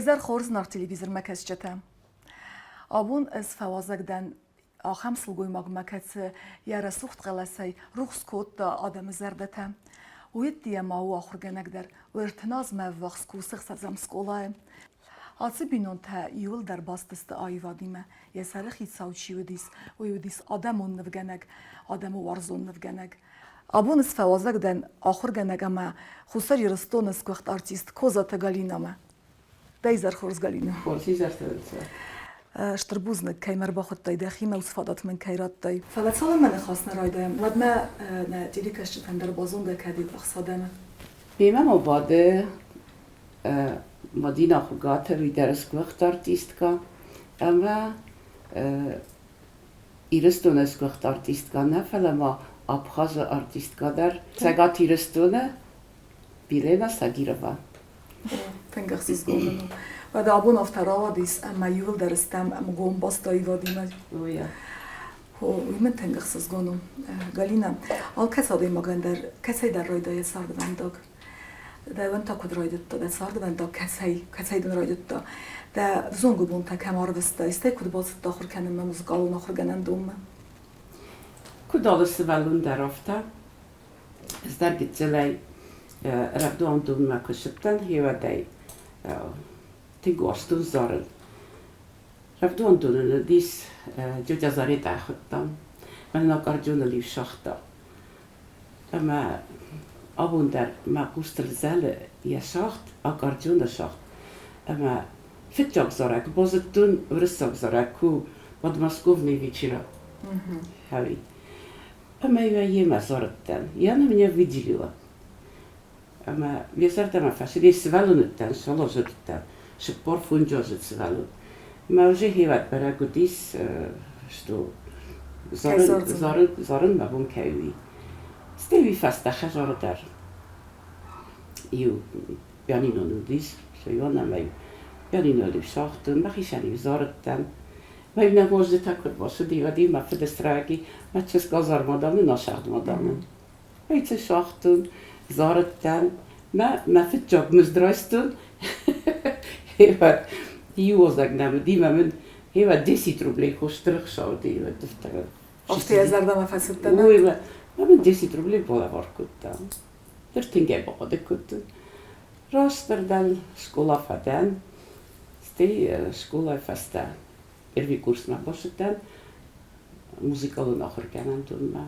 Уӕ изӕр хорз, Нарт телевизормӕ кӕсджытӕ! Абон ӕз фӕуазӕг дӕн ахӕм сылгоймагмӕ, кӕцы йӕ рӕсугъд хъӕлӕсӕй рухс кодта адӕмы зӕрдӕтӕ. Уыдтийӕ ма у ахуыргӕнӕг дӕр, 30 азмӕ ӕввахс кусы ӕхсӕзӕм скъолайы. Ацы бинонтӕ иуылдӕр баст сты аивадимӕ. Йӕ сӕры хицау чи уыдис, уый уыдис адӕмон нывгӕнӕг, адӕмы уарзон нывгӕнӕг. Абон ӕз фӕуазӕг дӕн ахуыргӕнӕг ӕмӕ Хуссар Ирыстоны сгуыхт артист Козаты Галинӕмӕ. Дӕ изӕр хорз, Галинӕ. Хорз изӕртӕ дын. Стыр бузныг, кӕй мӕ ӕрбахуыдтай, дӕхимӕ уыцы фадат мын кӕй радтай. Фӕлӕ цалынмӕ ныхас нӕ райдайӕм, уӕдмӕ нӕ телекӕсджытӕн дӕр базонгӕ кӕд ӕхсадӕмӕ. Мемӕ ма бады Мадина Хуыгаты, уый дӕр сгуыхт артисткӕ ӕмӕ Ирыстоны сгуыхт артисткӕ нӕ, фӕлӕ ма Абхазы артисткӕ дӕр. Цӕгат Ирыстоны Елена Сагирова. Тынг ӕхсызгон мын у. Уӕдӕ абон афтӕ рауадис, ӕмӕ иууылдӕр стӕм ӕмгом баст аивадимӕ. О, уый мын тынг ӕхсызгон у. Галина, алкӕцы адӕймагӕн дӕр кӕцӕйдӕр райдайы цардвӕндаг. Дӕуӕн та куыд райдыдта дӕ цардвӕндаг, кӕцӕй, кӕцӕй дын райдыдта? Дӕ взонгы бонтӕ кӕм арвыстай, стӕй куыд бацыдтӕ ахуыр кӕнынмӕ музыкалон ахуыргӕнӕндонмӕ? Куыд алы сывӕллон дӕр, афтӕ. Ӕз дӕр гыццылӕй рӕвдауӕндонмӕ куы цыдтӕн, гъеуӕдӕй тынг уарзтон зарын. Рӕвдауӕндоны нын уыдис тетя Заретӕ хуыдтам. Мӕнӕн аккордеоныл-иу сагъта. Ӕмӕ абон дӕр мӕ хъустыл зӕлы йӕ сагъд, аккордеоны сагъд. Ӕмӕ фыццаг зарӕг базыдтон уырыссаг зарӕг ку «Подмосковные вечера». Хӕуи. Ӕмӕ йӕ йемӕ зарыдтӕн. И она меня выделила. Ӕмӕ йӕ зӕрдӕмӕ фӕцыди, сывӕллон уыдтӕн, цал уыдтӕн, 45-аздзыд сывӕллон. Мӕ уже хевӕд бӕрӕг уыдис, что зарын, зарын, зарын мӕ бон кӕй уый. Стӕй уый фӕстӕ хӕдзары дӕр иу пианинон уыдис, сойон ӕмӕ-иу пианинойыл-иу сагътон, мӕхицӕн-иу зарыдтӕн. Мӕ иунӕг уазджытӕ куыд бацыди, уӕд-иу мӕ фыды сраги, мӕ чызг азармаданы насагъдмаданы. Цы сагътон, зарыдтӕн, мӕ мӕ фыццаг мызд райстон. Иу уазӕг нӕм уыди, мӕ мын Ева 10 рублей хостыр ӕхсӕвы Ева дыфтӕгӕн. Афтӕ йӕ зӕрдӕмӕ фӕцыдтӕ? Ой, мӕ мын 10 рублей балӕвар кодта. Ныр тынгӕй бахъуыды кодтон. Растдӕр дӕн, скъола фӕдӕн, стӕй скъолайы фӕстӕ первый курсмӕ бацыдтӕн музыкалон ахуыргӕнӕндонмӕ.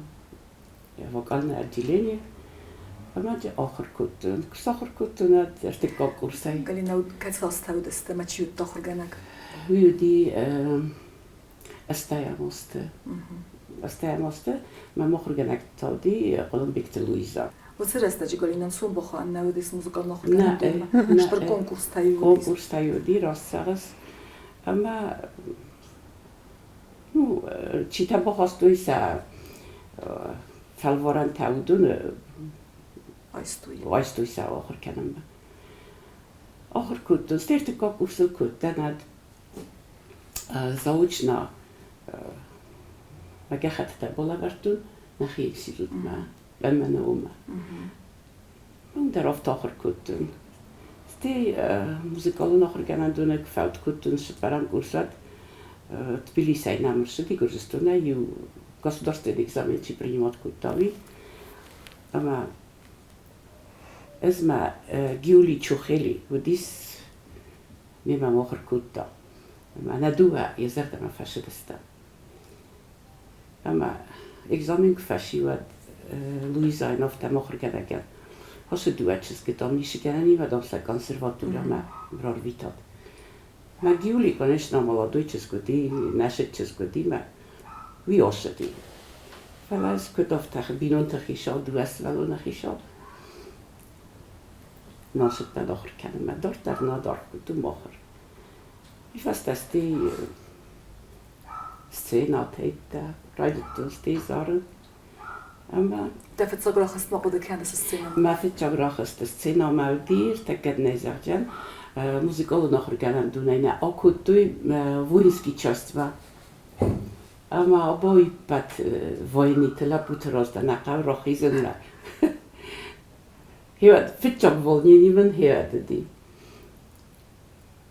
Вокальное отделение. Ӕмӕ ахуыр кодтон. Куы сахуыр кодтон, уӕд ӕртыккаг курсӕй. Галина, кӕцы азтӕ уыдысты ӕмӕ чи уыдта ахуыргӕнӕг? Уый уыди ӕстайӕм азты. Ӕстайӕм азты мӕм ахуыргӕнӕг та уыди Хъуылымбегты Луиза. Уыцы рӕстӕджы Галина ӕнцон бахауӕн нӕ уыдис музыкалон ахуыргӕнӕндонмӕ. Стыр конкурстӕ-иу уыдис. Конкурстӕ-иу уыди, раст зӕгъыс. Ӕмӕ ну, читӕ бахастой сӕ фӕлварӕнтӕ, уыдоны айстой, айстой сӕ ахуыр кӕнынмӕ. Ахуыр кодтон, стӕй ӕртыккаг курсыл кодтӕн ӕд заочно мӕ гӕххӕттытӕ балӕвӕрдтон нӕхи институтмӕ, МНО-мӕ. Уым дӕр афтӕ ахуыр кодтон. Стӕй музыкалон ахуыргӕнӕндоны куы фӕуд кодтон цыппӕрӕм курсат, Тбилисӕй нӕм ӕрцыди Гуырдзыстонӕй иу государственный экзамен чи принимать кодта, уый. Ӕмӕ ӕз мӕ Гиули Чохели уыдис, мемӕ ахуыр кодта. Ӕмӕ нӕ дыууӕ йӕ зӕрдӕмӕ фӕцыдыстӕм. Ӕмӕ экзамен куы фӕци, уӕд Луизайӕн афтӕ мӕ ахуыргӕнӕгӕн ацы дыууӕ чызгы, дам, ницы гӕнӕн и, дам, сӕ консерваторӕмӕ рарвитат. Мӕ Гиули, конечно, молодой чызг уыди, нӕсыд чызг уыди, мӕ уый ацыди. Фӕлӕ ӕз куыд афтӕ бинонты хицау, дыууӕ сывӕллоны хицау, нӕ ахуыр кӕнынмӕ дарддӕр нӕ даргъ кодтон мӕ ахуыр. Уый фӕстӕ стӕй сценӕтӕ райдыдтон стӕй зарын. Ӕмӕ Дӕ фыццаг рахызтмӕ хъуыды кӕныс сценӕмӕ? Мӕ фыццаг рахызт сценӕмӕ уыди, ӕртӕккӕ нӕ зӕгъдзӕн, музыкалон ахуыргӕнӕндонӕй нӕ акодтой воинский частьмӕ. Ӕмӕ абои ӕппӕт войныты лӕппуты раз дӕр нӕ хъӕуы рахизынмӕ. Фыццаг волнение мын хиуӕд уыди.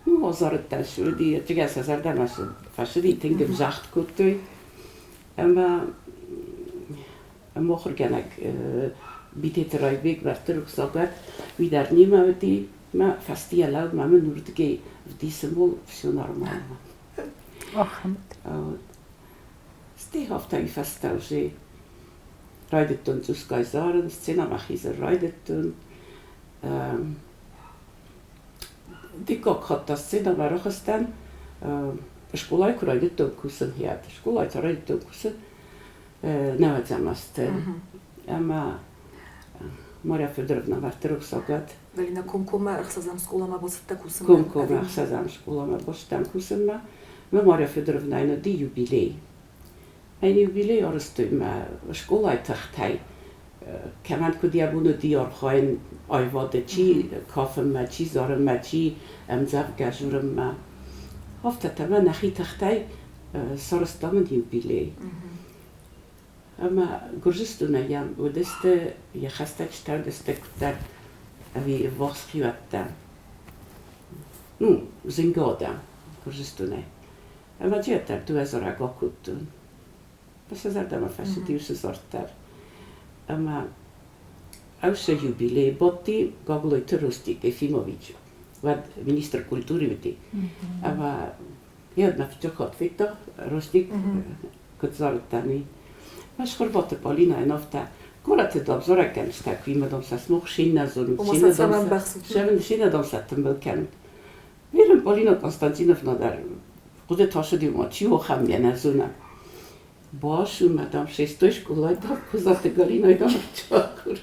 Ну, азарыдтӕн ссыди, ӕцӕгӕй сӕ зӕрдӕмӕ фӕцыди, тынг ын загъд кодтой. Ӕмӕ мохургӕнӕг Битеты Райбег Мӕрдты рухсагуат, уый дӕр немӕ уыди, мӕ фӕстийӕ лӕуд ма мын уырдыгӕй вдисынбол все нормально. Стӕй афтӕ уый фӕстӕ уже райдыдтон цъусгай зарын, сценӕмӕ хизын райдыдтон. Дыккаг хатт та сценӕмӕ рахызтӕн, скъолайы куы райдыдтон кусын, йӕ скъолайы та райдыдтон кусын нӕуӕдзӕм азты. Ӕмӕ Марья Федоровна Мӕрдты рухсагуат. Галина, комкоммӕ ӕхсӕзӕм скъоламӕ бацыдтӕ кусынмӕ? Комкоммӕ ӕхсӕзӕм скъоламӕ бацыдтӕн кусынмӕ. Мӕ Марья Федоровнайӕн уыди юбилей. Ӕн юбилей арӕзтой мӕ скъолайы тыхтӕй. Кӕмӕн куыд йӕ бон уыди архайын аивады, чи кафынмӕ, чи зарынмӕ, чи ӕмдзӕвгӕ журынмӕ. Афтӕ та мӕ нӕхи тыхтӕй сарӕзтам ын юбилей. Ӕмӕ Гуырдзыстонӕй йӕм уыдысты йӕ хӕстӕджытӕ уыдысты куыддӕр ӕви ӕввахс хиуӕттӕ. Ну, зынгӕ адӕм Гуырдзыстонӕй. Ӕмӕ дӕр дыууӕ зарӕг акодтон. Сӕ зӕрдӕмӕ фӕцыди уыцы зард дӕр. Ӕмӕ ӕвсӕ юбилей бадти Гаглойты Ростик Ефимович, уӕд министр культуры уыди. Ӕмӕ йӕ мӕ фыццаг хатт федта, Ростик куыд зарыдта, уый. Мӕ Схуырбаты Полинӕйӕн афтӕ, горӕты дам зарӕггӕнджытӕ куы имӕ дам сӕ смох шиннӕ зонут, шиннӕ дам сӕ тымбыл кӕнут. Верын Полина Константиновна дӕр хъуыды тасыди, ма чи у ахӕм, йӕ нӕ зонӕм. Башу, мадам, шестой школай дам Козаты Галинай дам ӕрчакур.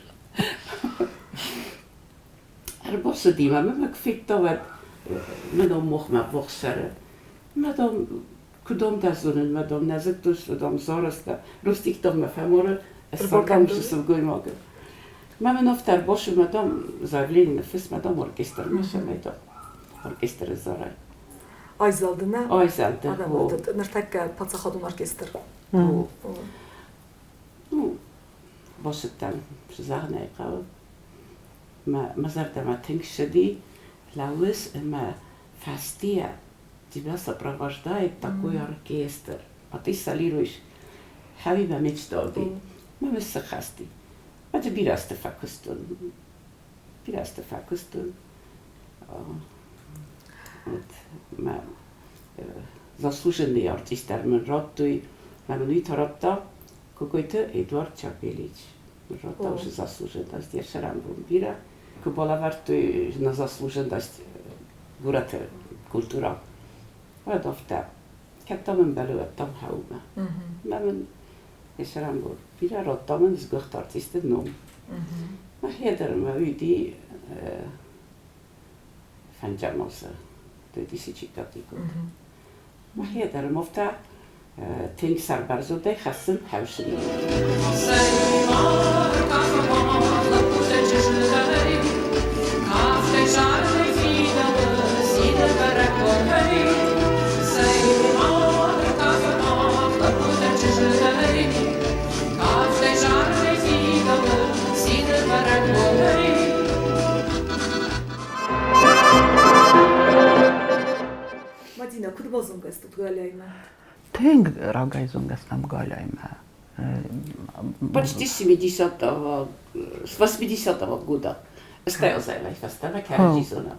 Ӕрбацыди мӕ, мӕ куы федта, уӕд мӕ мохмӕ ввахс цӕры. Мадам, куыдом дӕ зонын, мадам, нӕ зыдтон, что дам зарӕзта. Ростик дам мӕ фӕмары, ӕз цардам уыцы сылгоймагы. Мӕ мын афтӕ ӕрбацыд, мадам, заявление ныффысс, мадам, оркестрмӕ сӕмӕй дам оркестры зарай. Айзӕлды нӕ? Айзӕлды. Ныртӕккӕ паддзахадон оркестр. Ну, бацыдтӕн, цы зӕгъын ӕй хъӕуы. Мӕ зӕрдӕмӕ тынг ссыди, лӕууыс ӕмӕ фӕстийӕ тебя сопровождает такой оркестр, а ты солируешь. Хӕуимӕ мечтал ди. Мӕ сыхӕсти. Ӕз бирӕ азты фӕкуыстон. Бирӕ азты фӕкуыстон. Вот мӕ заслуженный артист дӕр мын радтой. Мӕ мын уый та радта Кокойты Эдуард Чапелич. Радта уыцы заслуженность йӕ сӕрӕнбон бирӕ. Куы балӕвӕрдтой на заслуженность горӕты культура, уӕд афтӕ, кӕд дам ӕмбӕлы, уӕд дам хӕуы мӕ. Мӕ мын йӕ сӕрӕнбон бирӕ радта мын сгуыхт артисты ном. Мӕхи дӕр мӕ уыди фӕнджамосы 2005 год. Мӕхи дӕр афтӕ тынг сӕрбӕрзондӕй хӕссын хӕусы ном. Мадина, куыд базонгӕ стут Галяимӕ? Тынг рагӕй зонгӕ стӕм Галяимӕ. Почти с 70-го, с 80-го года. Eszte фӕстӕмӕ кӕрӕдзи зонӕм.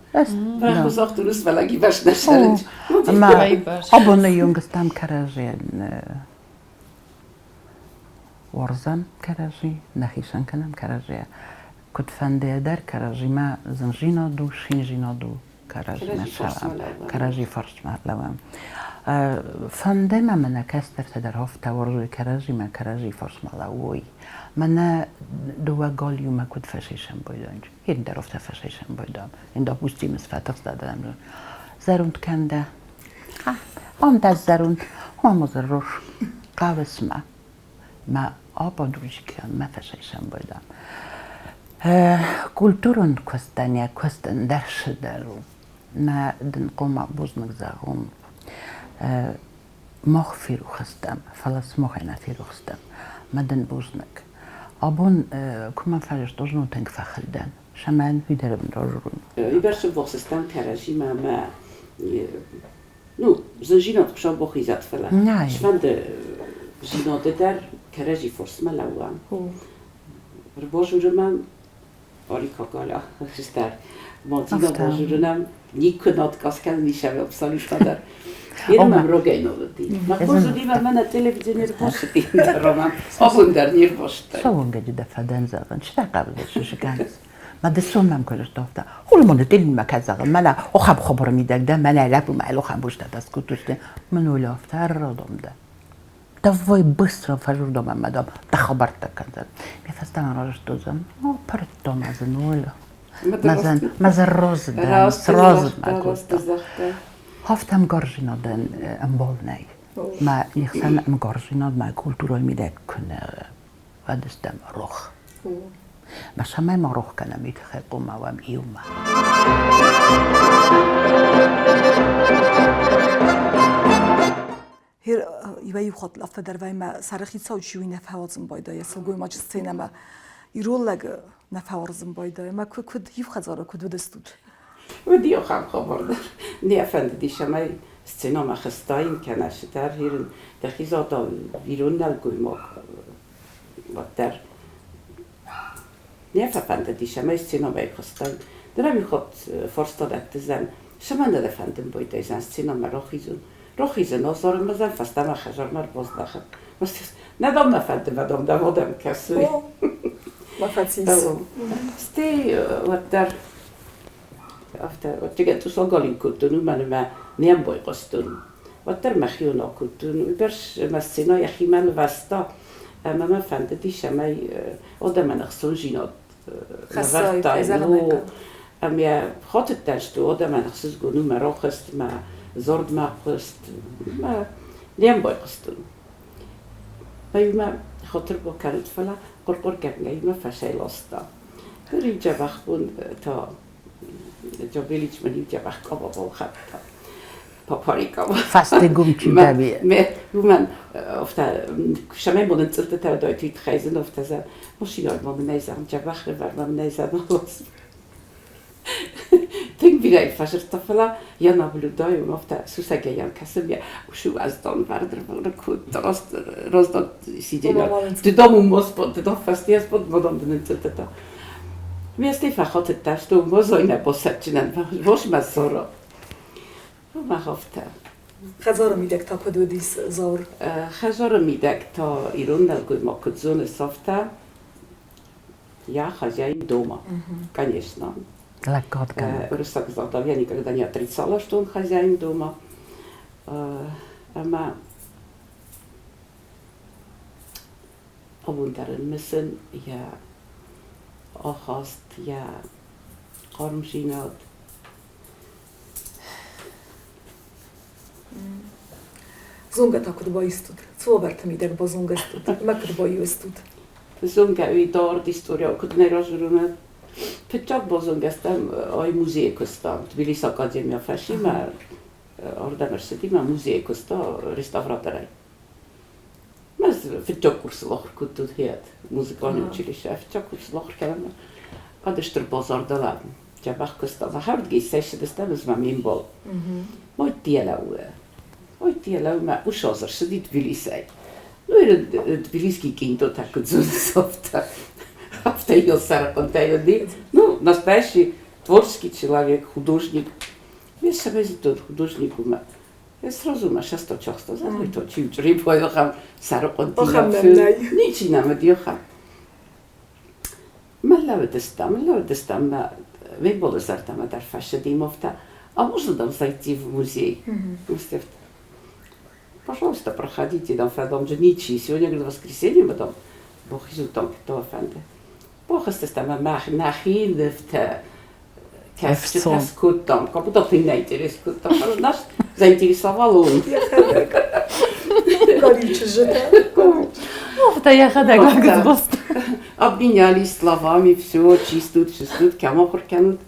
Рахуызахтыл усвӕлӕги бӕстӕ. Абоны онг стӕм кӕрӕдзийӕн уарзӕм кӕрӕдзи, нӕ хицӕн кӕнӕм кӕрӕдзийӕ. Куыдфӕндыйӕ дӕр кӕрӕдзимӕ зындзинад у, циндзинад у, кӕрӕдзимӕ цӕуӕм, кӕрӕдзи фарсмӕ лӕууӕм. Фӕнды мӕ мӕнӕ кӕстӕртӕ дӕр афтӕ уарзой кӕрӕдзимӕ, кӕрӕдзи фарсмӕ лӕууой. Мӕнӕ дыууӕ галиумӕ куыд фӕсисӕм бойдонч, ен дӕр афтӕ фӕсисӕм бойдон. Ен, допустим, сфӕтыхста дӕм. Зӕронд кӕн дӕ. Ам дӕ зӕронд, ам зӕрош. Хъавыс мӕ. Мӕ ападружки мӕ фӕсисӕм бойдон. Культурон куыстӕн йӕ куыст ӕндӕр цыдӕр у. Мӕ дын хъуамӕ бузныг зӕгъон. Мах ферох стӕм, фӕлӕ сымахӕй нӕ ферох стӕм. Мӕ дын бузныг. Абон куы мӕ фӕрӕзтон, знон тынг фӕхыл дӕн. Сӕмӕн уый дӕр мын разурын. Уый бӕрц ӕввахс стӕм кӕрӕдзимӕ ӕмӕ Ну, зынжинад хуыцау бахизӕд, фӕлӕ сфӕнды зинады дӕр кӕрӕдзи форсмӕ лӕууӕм. Ӕрбазурынӕн Аликакаля стӕр Мадзина базурынӕн никуы надкас кӕнын исӕм абсолютно дӕр. Ермӕм рогӕй нолыди. Махбозудимӕ мӕнӕ телевидение рбасыди роман. Абон дӕр не рбасыдтӕн. Цӕуынгӕджы дӕ фӕдӕн зӕгъын, чи дӕ хъавыдис сусӕгӕныс? Ма дысон мӕм куы рыздӕхта. Хулмоны телмӕ кӕзӕгъын, мӕнӕ охам хабары мидӕг дӕ, мӕнӕ лӕппу мӕ охам бустӕ скутусты. Мын улӕфт ӕрродом дӕ. Давай быстро фӕжурдом ӕмӕ дам дӕ хабӕрттӕ кӕндзӕн. Ме фӕстӕмӕ разыстодзӕн. О, пырдтон ӕз нуль. Мӕ розы дӕн, сразы мӕ кодта. Хафтам гарзинадӕн ӕмбал нӕй. Мӕ нихсӕн ӕмгарзинад мӕ культурой мидӕг куынӕ уӕд стӕм рох. Мӕ цӕмӕй ма рох кӕнӕм, уый тыххӕй хъуамӕ уӕм иумӕ. Хер иуӕй-иу хатт афтӕ дӕр вӕййы, мӕ сӕры хицау чи уый нӕ фӕуадзын байдайы сылгоймаджы сценӕмӕ. Ирон лӕг нӕ фӕуарзын байдайы. Мӕ куыд иу хӕдзары куыд уыдыстут? Уыд иу ахӕм хабар дӕр. Нӕ фӕндыдис, ӕмӕ сценӕмӕ хызтаин кӕнӕ цыдӕр ирын дӕхи зада ирон нӕлгоймаг уӕддӕр. Нӕ фӕфӕндыдис, ӕмӕ сценӕмӕ хызтаин. Ныр ӕм хатт фарста дӕтдзӕн, цӕмӕн дӕ фӕндын байдайдзӕн сценӕмӕ рахизын? Рахизын, азарынмӕ фӕстӕмӕ хӕдзармӕ ӕрбаздӕхын. Нӕ дам нӕ фӕнды, мӕ дам дӕм адӕм кӕсы. Ма фӕцис. Стӕй уӕддӕр афтӕ галиу кодтон, уымӕн ӕмӕ не ӕмбайхъуыстон. Уӕддӕр мӕхион акодтон. Уыйбӕрц мӕ сценӕ йӕхимӕ нывӕзта, ӕмӕ мӕ фӕндыдис, цӕмӕй адӕмӕн ӕхцондзинад лӕвӕрдтаин. Ӕмӕ хатыдтӕн сты адӕмӕн ӕхсызгон у мӕ рахызт, мӕ зардмӕ хъуыст, мӕ не ӕмбайхъуыстон. Мӕ хатыр бакӕнут, фӕлӕ хъуыр-хъуыргӕнгӕ мӕ фӕсӕйласта. Ныр иу дзӕбӕх бон та Джабелич мын иу дзӕбӕх къаба балхӕдта. Папарикова. Фӕстегум чи дӕби. Уымӕн афтӕ цӕмӕй мын цъыртытӕ уыдаид, уый тыххӕй дзы афтӕ зӕгъ, машинӕйы ма мын ӕй зӕгъ, дзӕбӕх рывӕр ма мын ӕй зӕгъ, Тынг бирӕ фӕзырдта, фӕлӕ я наблюдаю, афтӕ сусӕгӕй йӕм кӕсын, я ушу уӕздан вӕрдыр кодта, раздат сидела. Ты дом Господь, ты дом фӕсте Господь, мадам дын цъыртытӕ. Вместе фӕхатыдта, что мозойнӕ босӕтджынӕн, возьмӕ сора. Маховтӕ. Хӕдзары мидӕг та куыд уыдис Зауыр? Хӕдзары мидӕг та ирон нӕлгоймаг куыд зоны, афтӕ я хозяин дома, конечно. Лӕггад кӕны. Уырыссаг загъта, я никогда не отрицала, что он хозяин дома. Ӕмӕ абон дӕр ын мысын йӕ ахаст, йӕ хъармдзинад. Зонгӕ та куыд баистут? Цуавӕрты мидӕг базонгӕ стут ӕмӕ куыд баиу стут? Зонгӕ уый дард история куыд нӕ разурынад. Фыццаг базонгӕ стӕм ай музейы куыстам. Тбилисы академия фӕсимӕ ардӕм ӕрцыди мӕ музейы куыста реставраторӕй. Мӕ фыццаг курсыл ахуыр кодтон хиад музыкальный училище. Фыццаг курсыл ахуыр кӕнӕм. Хъӕды стыр базар дӕлӕ дзӕбӕх куыста. Хӕрдгӕ цӕстытӕ мӕ ме мбал. Ой лӕууы. Ой лӕууы мӕ ус ӕрцыди Тбилисӕй. Ну, тбилисский киндотӕ куыд дзурынц, афтӕ. Афтӕ йыл сӕрыхъуынтӕ уыди. Ну, настоящий творческий человек, художник. Я себе зыдтон художник уымӕ. Я сразу мӕ шесто-чахсто загътой, чи чърибойы сӕрыхъуынтимӕ. Ничи нӕм уыди ахӕм. Мӕ лӕууыдыстӕм, мӕ Вейболы зӕрдӕмӕ дӕр фӕцыди афтӕ, а можно там зайти в музей? Пожалуйста, проходите, там фӕдом же ничи. Сегодня, говорит, воскресенье, мы там бахизут там фӕнды. Бахызтыстӕм ӕмӕ нӕхи нывтӕ кӕсджытӕ скодтам, как будто ты не интерес кодтам. Нас заинтересовал он. Галиу чызджытӕ. Афтӕ йӕхӕдӕг лагызбост. Обменялись словами, все, чистут, чистут, кӕм ахуыр кӕнут.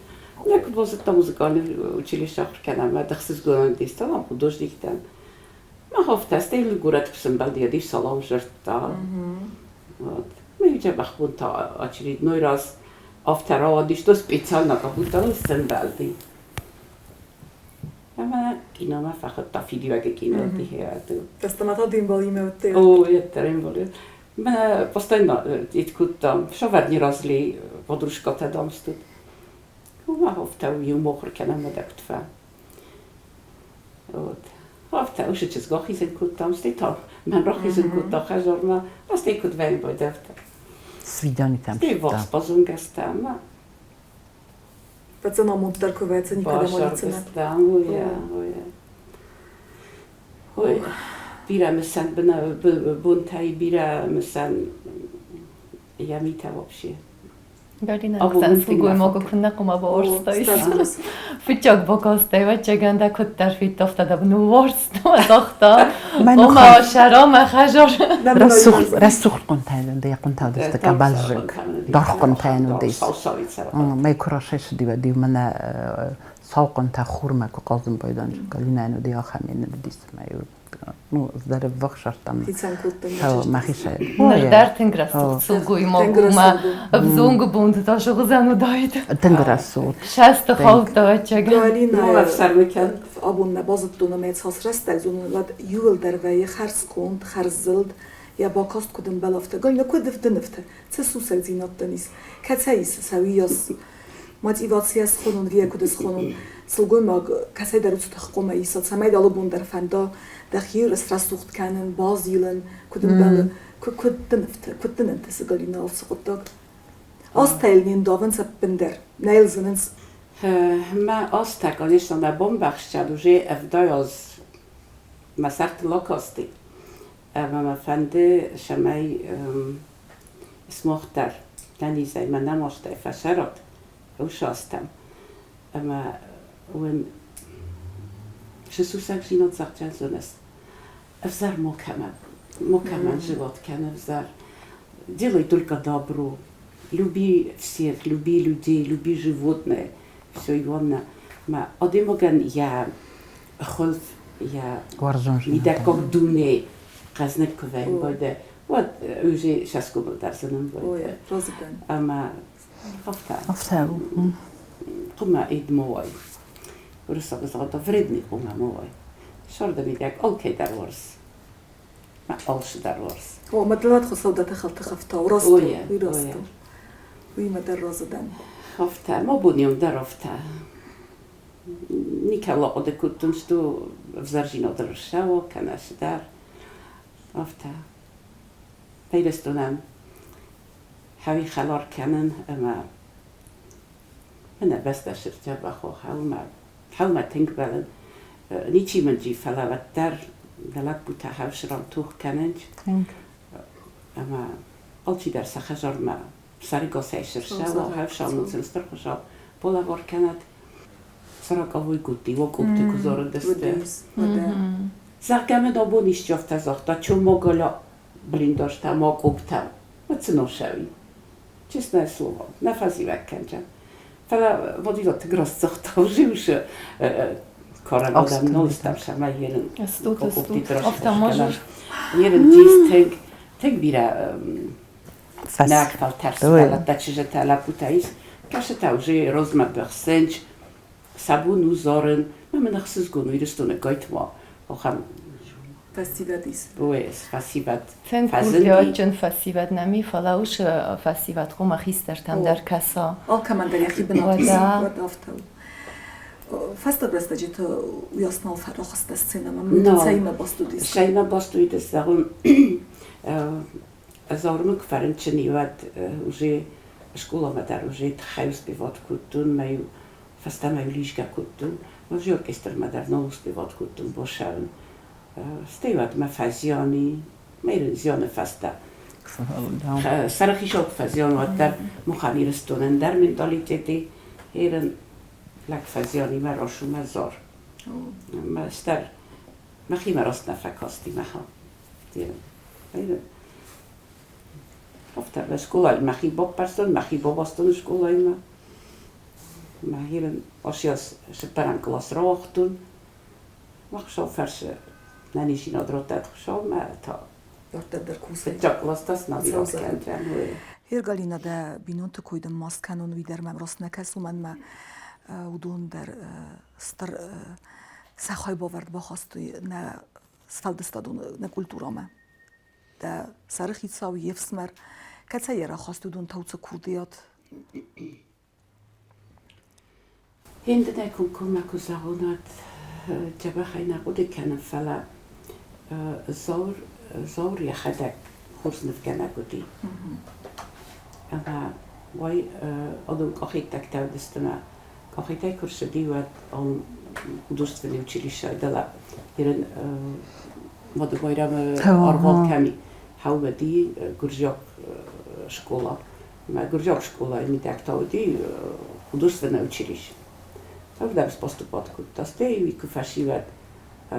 Я куыд базыдта музыкальный училище ахуыр кӕнӕм, мӕ ӕхсызгонӕн дистӕн, художниктӕн. Мах афтӕ стӕй горӕты куы сӕмбӕлди, ӕд салам зӕрдта. Вот. Мы дзӕбӕх бон та очередной раз афтӕ рауадис, то специально как будто сӕмбӕлди. Ӕмӕ Киномӕ фӕхуыдта фидиуӕгы кино дихеаду. Фӕстӕмӕ та де мбалимӕ уыдтӕ? О, еттер эмбали. Мене постоянно иткуттам. Шовадни разли подружката дамстут. Ума хофта иу мохр кӕнӕм медӕктфа. Вот. Хофта уше чызгохизен куттам, стей та мен рохизен кутта хӕжорма, azt куд вен бойдӕфта. Свидание там. Стей вос позунгастам. Пацан амонддӕр куы вӕццӕ никӕдӕм алидздзынӕ. Оя, оя. Ой, бирӕ мысӕн бонтӕй бирӕ мысӕн йӕ митӕ вообще. Галина сылгоймагы куыннӕ хъуамӕ бауарзтаис. Фыццаг бакастӕй ӕвӕццӕгӕн дӕ куыддӕр федта, дӕ ныууарзта, загъта, ома сӕра мӕ хӕзар. Рӕсугъд хъуынтӕ уыди, хъуынтӕ уыдысты къабазыг, даргъ хъуынтӕ уыдис. Мӕ куы расайсыди, уӕд-иу мӕнӕ сау хъуынтӕ хурмӕ куы хъазын байдайын, Галинӕйӕн уыди ахӕм уыдис, ӕмӕ-иу ну, здоровых там. Хицӕн кодтам. Мӕхицӕй. Ныр дӕр тынг рӕсугъд сылгоймаг у мӕ ӕвзонг бонты та сыгъдзӕн уыдаид. Тынг рӕсугъд. Сӕсты хаудта ӕцӕгӕн. Галина абон нӕ базыдтон ӕмӕ цас рӕстӕг зонын, уӕд иуылдӕр вӕййы хӕрзконд, хӕрззылд, йӕ бакаст куыд ӕмбӕлы, афтӕ. Галина, куыд нывты, цы сусӕгдзинӕдтӕн ис, кӕцӕй ис сӕ уыйас мотивацийӕ схонон, вийӕ куыд схонон, сылгоймаг кӕцӕйдӕр уыцы тых хъуамӕ иса, цӕмӕй дӕ алыбон дӕр фӕнда дӕхи рӕсугъд кӕнын, базилын, куыд ӕмбӕлы, куыд дын куыд дын ӕнтысы, Галина, алцы хъуыддаг? Азтӕ йыл не ндавынц ӕппындӕр, нӕ йыл зынынц. Мӕ азтӕ, конечно, мӕ бамбӕхстад уже ӕвдай аз мӕ сӕрты лакасти. Ӕмӕ мӕ фӕнды, цӕмӕй смох дӕр нӕнизӕй мӕ нӕ мастӕй фӕцӕрат, усастӕм. Ӕмӕ уын цы сусӕгдзинад зӕгъдзӕн зоныс? Ӕвзӕр макӕмӕн, макӕмӕн живот кӕн ӕвзӕр. Делай только добро. Люби всех, люби людей, люби животное. Все ионна. Мӕ адӕймагӕн йӕ хуылф, йӕ мидӕггаг дуне хъӕзныг куы вӕййы, уӕд уӕд уже сӕсгомыл дӕр зынын вӕййы. Ӕмӕ афтӕ. Афтӕ у. Хъуымӕ ид ма уай. Уырыссаг загъта, вредный хъуымӕ ма уай. Сӕрды мидӕг алкӕй дӕр уарз. Мӕ алцы дӕр уарз. О, мӕ дӕлӕт Хуыцау дӕ тыхӕлты хӕфтау. Раст у, уый раст у. Уый мӕ дӕр разы дӕн. Афтӕ, мӕ бон дӕр афтӕ. Никӕуыл ахъуыды кодтон, что ӕвзӕрдзинад ӕрцӕуа кӕнӕ цыдӕр. Афтӕ. Ирыстонӕн хӕуи хӕлар кӕнын ӕмӕ мӕнӕ бӕстӕ сырдзӕбӕх у, хӕумӕ, хӕумӕ тынг бӕлын. Ничи мын джи, фӕлӕ уӕддӕр нӕ лӕппутӕ хӕусыран тох кӕнынц. Ӕмӕ алчидӕр сӕ хӕдзармӕ сӕрыгасӕй сырсӕуа, хӕвсамыл сын стыр хуызау балӕвар кӕнӕд. Сороковой год его копты куы зарыдысты. Зӕгъгӕ мын абон исчи афтӕ загъта, чё моголя блиндажтӕ ма къоптӕ, уӕд цы носӕуи. Честное слово, нӕ фӕзивӕг кӕнджӕн. Фӕлӕ Водила тынг раст загъта, уже усы карӕн адӕм нал стӕм сӕмӕ ерын ерын тынг тынг бирӕ нӕг фӕлтӕр сывӕллӕттӕ, чызджытӕ, лӕппутӕ ис, кӕсытӕ уже розмӕ быхсынч, сӕ бон у зарын. Мӕ мын ӕхсызгон у Ирыстоны гайтма ахӕм фӕсивӕд ис. Ой, фӕсивӕд. Тынг курдиатджын фӕсивӕд нӕм и, фӕлӕ уыцы фӕсивӕд хъуамӕ хистӕртӕм дӕр кӕса. Алкӕмӕн дӕр йӕхи бынат ис, уӕд афтӕ у. Фӕстаг рӕстӕджыты уыйас нал фӕрахызтӕ сценӕмӕ, цӕимӕ баст уыдис? Цӕимӕ баст уыдис, зӕгъын, Ӕз куы фӕрынчын и, уӕд уже скъоламӕ дӕр уже тыххӕй успевать кодтон, мӕ-иу фӕстӕмӕ-иу лизгӕ кодтон. Уже оркестрмӕ дӕр нал успевать кодтон бацӕуын. Стӕй уӕд мӕ фӕзиан и, мӕ зианы фӕстӕ. Сӕрыхицау куы фӕзиан, уӕддӕр махӕн Ирыстонӕн дӕр менталитети ерын лӕг фӕзиан и мӕ росу мӕ зар. Мӕ стӕр мӕхимӕ раст нӕ фӕкасти мӕхӕн. Афтӕ скъолайы мӕхи баппӕрстон, мӕхи бабастон скъолаймӕ. Мӕхи асиас цыппӕрӕм кълас рауагътон. Мах фӕрсы нӕниздзинад радтӕд Хуыцаумӕ та. Дарддӕр дӕр кусӕг. Фыццаг кълас та снабират кӕндзӕн. Галина, дӕ бинонты кой дын ма скӕнон, уый дӕр мӕм раст нӕ кӕсы, уымӕн мӕ уыдон дӕр стыр. Сӕ хайбавӕрд бахастой нӕ сфӕлдыстадон нӕ культурӕмӕ. Дӕ сӕрыхицау, йе фсымӕр, кӕцӕй йӕ рахастой уыдон тауцы курдиат? Ендӕ комкоммӕ куы зӕгъон, уӕд дзӕбӕхӕй нӕ хъуыды кӕнын, фӕлӕ Зауыр, Зауыр йӕхӕдӕг хорз нывгӕнӕг уыди. Ӕмӕ уай адон къахеттӕгтӕ уыдысты мӕ къахетӕй куы рцыди, уӕд ам художественный училищӕйы дӕлӕ Ирын Мадымайрӕмы аргъуан кӕми хӕуыди гуырдзиаг скъола. Мӕ гуырдзиаг скъолайы мидӕг та уыди художественное училище. Уырдӕм поступать кодта. Стӕй уый куы фӕсивӕд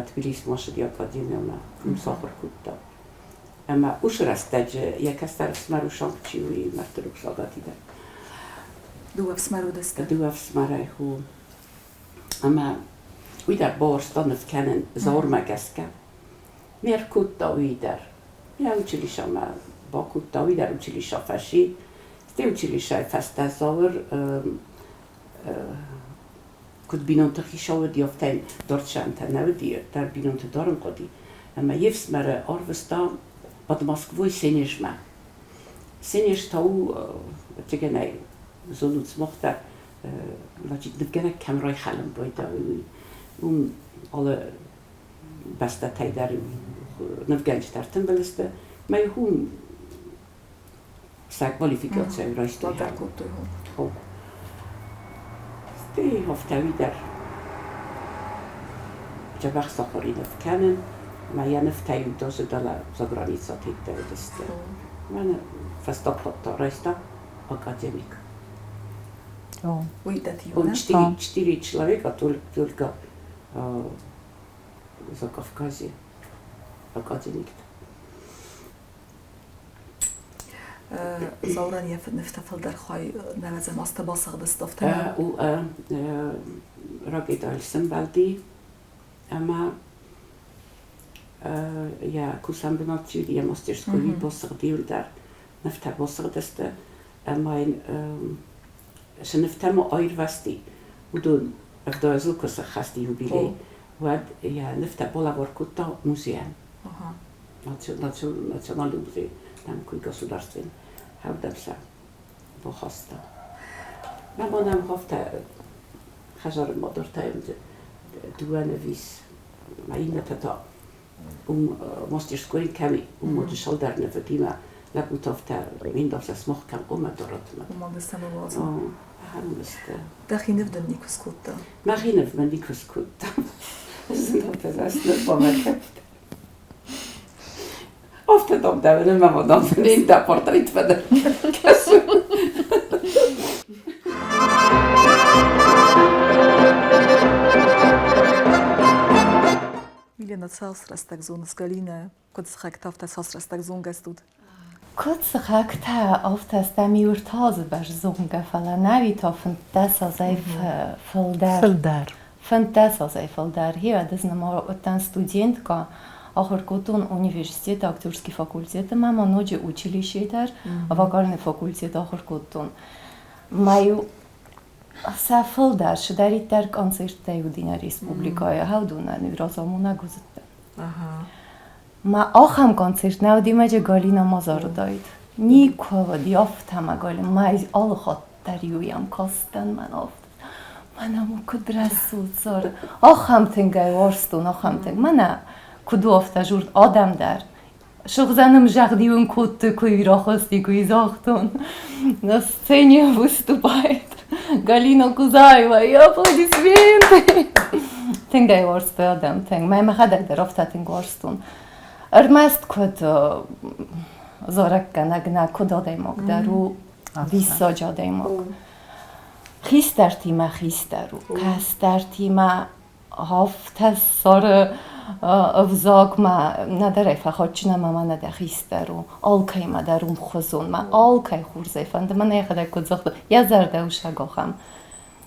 Тбилисмӕ ссыди академиямӕ, уым сахуыр кодта. Ӕмӕ уыцы рӕстӕджы йӕ кӕстӕр ӕфсымӕр Усанг чи у, уый мӕрдты рухсагати дӕр. Дыууӕ ӕфсымӕр уыдысты? Дыууӕ ӕфсымӕрӕй хо. Ӕмӕ уый дӕр бауарзта ныв кӕнын Зауырмӕ гӕсгӕ. Ме ркодта уый дӕр. Йӕ училищӕмӕ бакодта, уый дӕр училищӕ фӕци. Стӕй училищӕйы фӕстӕ Зауыр куыд бинонты хицау уыди, афтӕ йын дортсӕнтӕ нӕ уыди, дӕр бинонты дарын хъуыди. Ӕмӕ йе фсымӕры арвыста под Москвой Сенежмӕ. Сенеж та у, ӕцӕгӕнӕй зонут сымах дӕр, значит, нывгӕнӕг кӕм райхӕлын байдайы, уый. Уым алы бӕстӕтӕй дӕр нывгӕнджытӕ ӕртымбыл сты. Мӕ уым сӕ квалификацийӕ райстой. кодтой. Стӕй афтӕ уый дӕр дзӕбӕх сахуыр и ныв кӕнын. Мӕ йӕ нывтӕ иу дӕлӕ заграницӕты уыдысты. Мӕнӕ фӕстаг хатт та райста академик. Уый дӕт Он четыре человека только за Кавказе академиктӕ. Заурӕн йӕ нывтӕ фылдӕр хай нӕвӕдзӕм азты басыгъдысты афтӕ. У ракетӕйыл сӕмбӕлди ӕмӕ йӕ кусӕн бынат чи уыди, йӕ мастерской басыгъди уым дӕр нывтӕ басыгъдысты ӕмӕ йын цы нывтӕ ма аирвӕзти, уыдон ӕвдадзыл куы сӕххӕст юбилей, уӕд йӕ нывтӕ балӕвар кодта музейӕн. Национальный музей, там куй государственный, хӕвдӕм сӕ бахаста. Мӕ мӕнӕм афтӕ хӕдзары мадӕртӕ дыууӕ нывис, мӕ иннӕтӕ та уым мастерской кӕми, уым уыди цалдӕр нывы лӕппутӕ афтӕ миндавсӕ смах кӕм хъуамӕ дарат. Уымӕн цӕмӕ уадзын. Дӕхи ныв дын никуы скодта? Мӕхи ныв мын никуы скодта. Зын хъуамӕ кӕфт. Афтӕ дам дӕ мӕ мадам дӕ портрет фӕдӕр кӕсы. Милена, цас рӕстӕг зоныс Галинӕ? Куыд сыхӕгтӕ, афтӕ цас рӕстӕг зонгӕ стут? Куыд сыхӕгтӕ, афтӕ стӕм иу ӕртӕ азы бӕрзонгӕ, фӕлӕ нӕуи та 15 азӕй фылдӕр. Фылдӕр. 15 азӕй фылдӕр. Гъе, ӕз нырма уыдтӕн студенткӕ, ахуыр кодтон университеты актерский факультеты ӕмӕ ма ноджы училищейы дӕр вокальный факультет ахуыр кодтон. Мӕ-иу сӕ фылдӕр цыдӕриддӕр концерттӕй уыди нӕ республикӕйы, уыдонӕн разамонӕг уыдзыдтӕн. Мӕ ахӕм концерт нӕ уыди, мӕ Галина ма зарыдаид. Никуы уыди афтӕ мӕ Галина. Мӕ алы хатт дӕр-иу йӕм кастӕн мӕн афтӕ. Мӕнӕ мын куыд рӕсугъд зары. Ахӕм тынг ӕй уарзтон, ахӕм тынг. Мӕнӕ куыд у афтӕ журд адӕм дӕр. Сыгъдзӕн загъд-иу ын кодтой, куы рахызти, куы загътон. На сцене выступает Галина Кузаева и аплодисменты. Тынг ӕй уарзтой адӕм, тынг. Мӕ мӕхӕдӕг дӕр афтӕ тынг уарзтон. Ӕрмӕст куыд зарӕггӕнӕг нӕ, куыд адӕймаг дӕр у диссаджы адӕймаг. Хистӕртимӕ хистӕр у, кӕстӕртимӕ афтӕ цӕры ӕвзагмӕ нӕдӕр ӕй фӕхатджын ӕмӕ ма нӕдӕр хистӕр у. Алкӕимӕ дӕр у мхуызон, мӕ алкӕй хорзӕй фӕнды, мӕнӕ йӕхӕдӕг куыд загъта, йӕ зӕрдӕ у сагахӕм.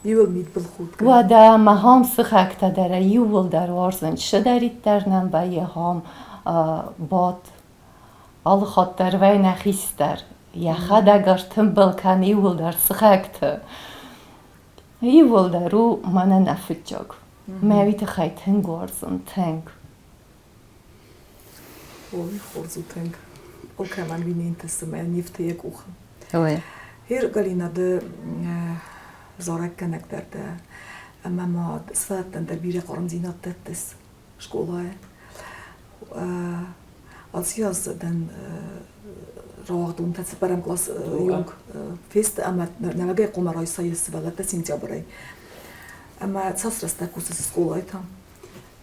Иуыл мидбылхудгӕ. Уӕдӕ махӕм сыхӕгтӕ дӕр иууылдӕр уарзынц, цыдӕриддӕр нӕм вӕййы ахӕм бадт. Алы хатт дӕр вӕййы нӕ хистӕр. Йӕхӕдӕг ӕртымбыл кӕны иууылдӕр сыхӕгты. Иууылдӕр у мӕнӕн нӕ фыццаг. Мӕ уый тыххӕй тынг уарзын, тынг. Ой, хорз у тынг. Алкӕмӕн уый не нтысы, мӕ не фты йӕ къухы. Ой. Гьер, Галина, ды зарӕггӕнӕг дӕр дӕ, ӕмӕ ма сывӕллӕттӕн дӕр бирӕ хъармдзинад дӕттыс скъолайы. Ацы аз дӕн рауагъдонтӕ цыппӕрӕм кълас онг фесты ӕмӕ нӕуӕгӕй хъуамӕ райсай сывӕллӕттӕ сентябрӕй. Ӕмӕ цас рӕстӕг кусыс скъолайы та?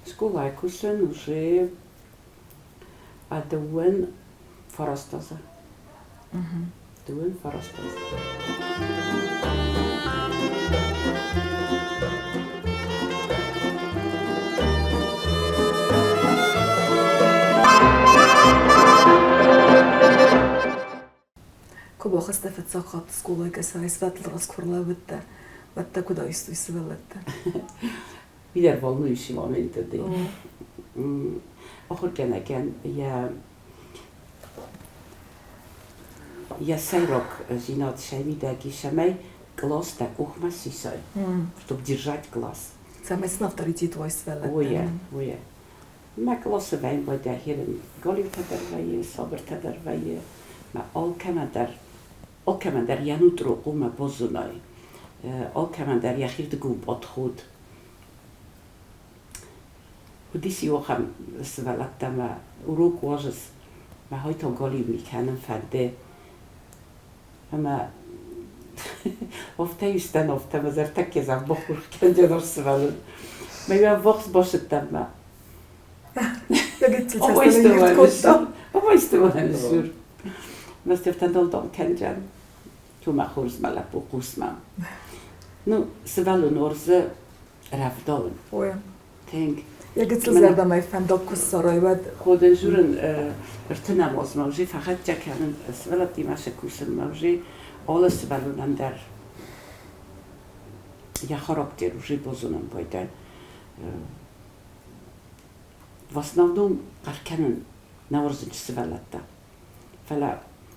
Скъолайы кусын уже дыууын фараст азы. 9 азы. Куы бахызтӕ фыццаг хатт скъолайы къӕсӕрӕй сывӕллӕтты раз куы ӕрлӕууыдтӕ, уӕд дӕ куыд айстой сывӕллӕттӕ? Бирӕ волнующий момент уыди. Ахуыргӕнӕгӕн йӕ сӕйраг дзинад сӕ мидӕг ис, цӕмӕй кълас дӕ къухмӕ сисай, чтобы держать класс. Цӕмӕй сын авторитет уай сывӕллӕттӕн. Уойӕ, уойӕ. Мӕ къласы вӕййы дӕхирын галиутӕ дӕр вӕййы, сабыртӕ дӕр вӕййы. Мӕ алкӕмӕн дӕр, алкӕмӕн дӕр йӕ нутро хъумӕ базонай. Алкӕмӕн дӕр йӕхирдыгон подход. Уыдис иу ахӕм сывӕллӕттӕ мӕ урок уазыс, мӕ хойто галиу ми кӕнын фӕнды. Ӕмӕ афтӕ истӕн, афтӕ мӕ зӕрдӕ кезав бахурх кӕндзӕн сывӕллон. Мӕ иу ӕввахс басыдтӕн мӕ. Обайстӕ Мӕ афтӕ долдон кӕндзӕн. Тумӕ хорз мӕ лӕппу, хъус мӕм. Ну, сывӕллон уарзы рӕвдауын. Тынг. Йӕ гыццыл зӕрдӕмӕ фӕндаг куы ссарай, уӕд. Ходын журын ӕртынӕм азмӕ уже фӕхӕццӕ кӕнын сывӕллӕттимӕ сӕ кусынмӕ уже алы сывӕллонӕн дӕр йӕ характер уже базонын байдайын. В основном хъӕр кӕнын нӕ уарзын сывӕллӕттӕ. Фӕлӕ,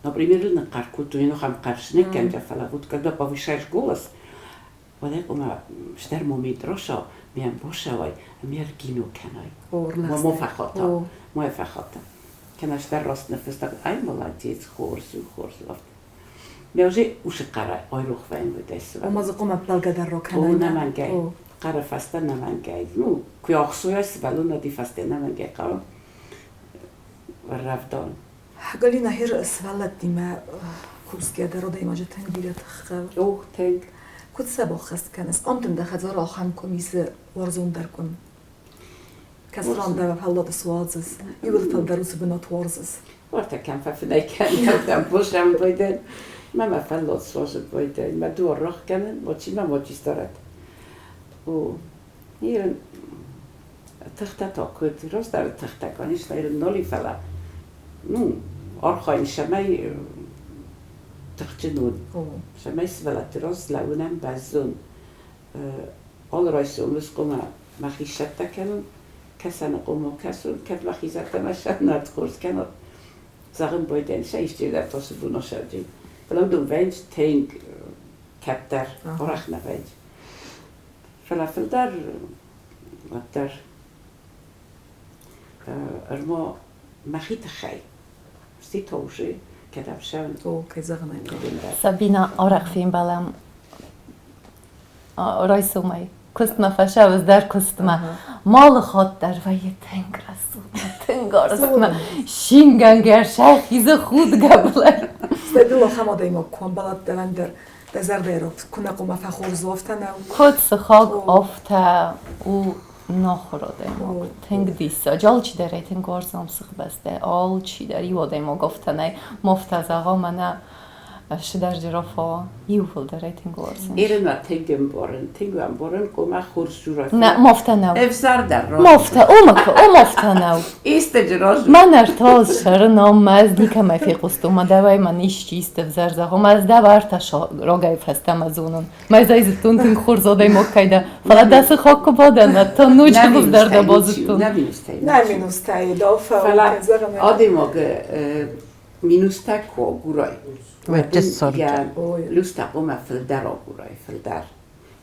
например, ныхъхъӕр кодтой, ну ахӕм хъӕр сныккӕнгӕ, фӕлӕ вот когда повышаешь голос, уӕд ома стӕр момент роса, миам босауай, ӕмӕ ӕргино кӕнай. Мо фӕхата, мо фӕхата. Кӕнӕ стӕр раст ныффыста, ай молодец, хорз у, хорз у. Мӕ уже усы хъӕрӕй айрох вӕййын уыдӕй Ома дзы хъуамӕ ӕппӕлгӕ дӕр ракӕнай. О, нӕмӕнгӕй. Хъӕры фӕстӕ нӕмӕнгӕй. Ну, куы ӕхсойа сывӕллонады фӕстӕ нӕмӕнгӕй хъӕуы рӕвдауын. Галина, хер сывӕллӕттимӕ кусгӕ дӕр адӕймаджы тынг бирӕ тых хъӕуы. Ох, тынг. Куыд сӕ баххӕст кӕныс? Ам дын дӕ хӕдзары ахӕм къуым исы уарзондӕр къуым. Кӕцы ран дӕ фӕллад суадзыс, иуыл фылдӕр уыцы бынат уарзыс. Уӕртӕ кӕм фӕфынӕй кӕнын, кӕм босӕм байдӕн. Мӕ мӕ фӕллад суадзын байдӕн. Мӕ дуар рахгӕнын, мочи мӕ мочи старат. О, ирын тыхтӕ та куыд раздӕры тыхтӕ, конечно, ирын нал и, фӕлӕ ну, архайын, цӕмӕй тыхджын уон, цӕмӕй сывӕллӕтты раз лӕууынӕн бӕззон. Алы райсом ӕз хъуамӕ мӕхи сцӕттӕ кӕнон, кӕсӕны къуыммӕ кӕсон, кӕд мӕхи зӕрдӕмӕ сӕннад хорз кӕнон, зӕгъын байдайын, сӕ исчи дӕр тасы бонасӕрджын. Фӕлӕ уыдон вӕййынц тынг кӕддӕр, арӕх нӕ вӕййынц. Фӕлӕ фылдӕр уӕддӕр ӕрмӕ мӕхи тыххӕй стӕй та уже кӕд ӕфсӕн. О, кӕй зӕгъын ӕй хъӕуы. Сабина, арӕх фембӕлӕм райсомӕй куыстмӕ, фӕсӕвӕз дӕр куыстмӕ. Малы хатт дӕр вӕййы тынг рӕсугъд, тынг арӕзтмӕ. Шингӕнгӕ сӕхи дзы худгӕбылӕй. Стӕй дыл ахӕм адӕймаг куы амбӕлат дӕуӕн дӕр, дӕ зӕрдӕйы рухс куы нӕ хъуамӕ фӕхорз у, афтӕ нӕу? Куыд сыхаг, афтӕ у нахуыр адӕймаг. Тынг диссаджы. Алчидӕр ӕй тынг уарзӕм сыхбӕстӕ. Алчидӕр иу адӕймаг афтӕ нӕй. Ма афтӕ зӕгъа, мӕнӕ Сидӕрджы Рафа иууылдӕр ӕй тынг уарзын. Ирина тынг ӕмбарын, тынг ӕмбарын, ома хорз сурӕт. Нӕ, мафтӕ нӕу. Ӕвзӕр дӕр Мафтӕ, ома, о мафтӕ нӕу. Истӕджы раз. Мӕн ӕртӕ сӕры ном мӕ ӕз никӕмӕй фехъуыстон, мӕ дӕуӕй мӕн исчи исты ӕвзӕр зӕгъо, мӕ ӕз дӕ ӕртӕ рогӕй фӕстӕмӕ зонын. Мӕ ӕз ӕй зыдтон тынг хорз адӕймаг кӕй дӕ, фӕлӕ дӕ сыхаг куы бадӕн, уӕд та ноджы хуыздӕр дӕ базыдтон. Нӕ минустӕй. Нӕ минустӕй, дӕу фӕлӕ адӕймаг минустӕ куы агурай, уӕд ын йӕ плюстӕ хъуамӕ фылдӕр агурай, фылдӕр.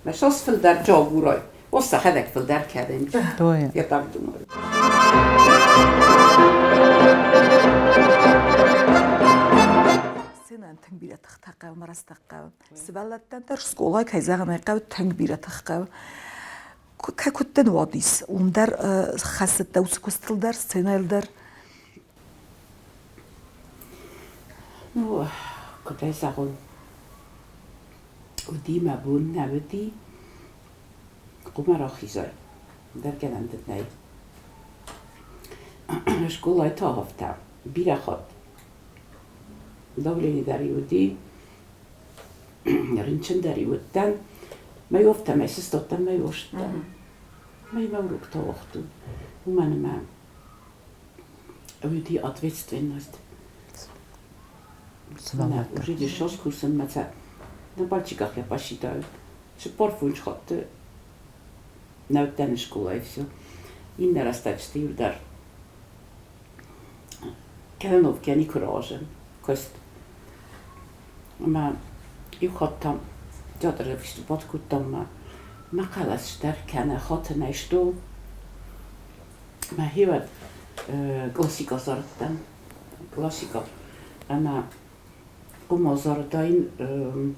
Мӕ сас фылдӕр чи агурай, Сӕхӕдӕг фылдӕр кӕдӕм. Я так думаю. Сценӕйӕн тынг бирӕ тыхтӕ хъӕуы мӕ рӕстӕг хъӕуы. Сывӕллӕттӕн дӕр скъолайы, кӕй зӕгъын ӕй хъӕуы, тынг бирӕ тых хъӕуы. Куыд дын уадис, уым дӕр хӕцыдтӕ уыцы куыстыл дӕр, сценӕйыл дӕр? Ну, куыд ӕй зӕгъон, уыди мӕ бон нӕ уыди, хъуамӕ рахизай, ӕндӕр гӕнӕн дын нӕй. Скъолайы та афтӕ, бирӕ хатт давлени дӕр-иу уыди, рынчын дӕр-иу уыдтӕн. Мӕ афтӕмӕй сыстадтӕн, мӕ уастӕн. Мӕ мӕ уроктӕ уагътон, уымӕн ӕмӕ уыди ответственность. Уже дешевс кусынмӕ цӕ на пальчиках я посчитаю. 45 хатты нӕ уыдтӕн скъолайы все. Иннӕ рӕстӕджыты иу дӕр Кӕлӕновкӕ никуы рауазӕн куыст. Ӕмӕ иу хатт та театры выступать кодтам ӕмӕ мӕ хъӕлӕс дӕр кӕнӕ хатынӕй стол. Мӕхи уӕд классика зарыдтӕн, классика. Ӕмӕ ома зарыдаин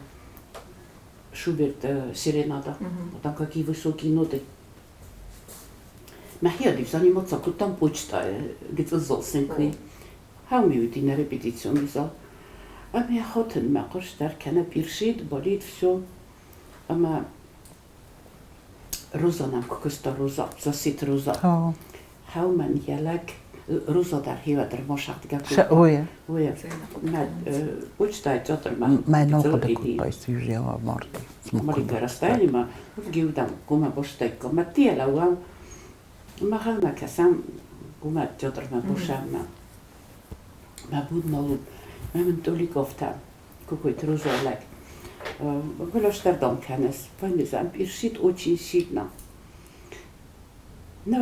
Шуберт «Серенада». Там какие высокие ноты. Мӕхи заниматься кодтам почтайы гыццыл золсынкой. Хауми уыди нӕ репетиционный зал. Ӕмӕ хотын мӕ хъус дӕр кӕнӕ пиршит, болит, все. Ӕмӕ Роза нӕм куы куыста, Роза, Зассеты Роза. Хаумӕн йӕ лӕг Роза дӕр хивӕдӕр мосагъдгӕ кодта. Ой, мӕ почтайы театрмӕ. Мӕ нал хъуыды кодтай, сюжела марди. Маленькое расстояние ма геудам гума боштайкко. Ма тиелауам, махалмӕ кӕсӕм, гума театрмӕ бошӕммӕ. Мӕ буд налу, мӕ мын Толиковтӕ, какой-то Роза лӕг. Выластӕрдӕм кӕныс, понизам пиршит очень сильно. Нӕ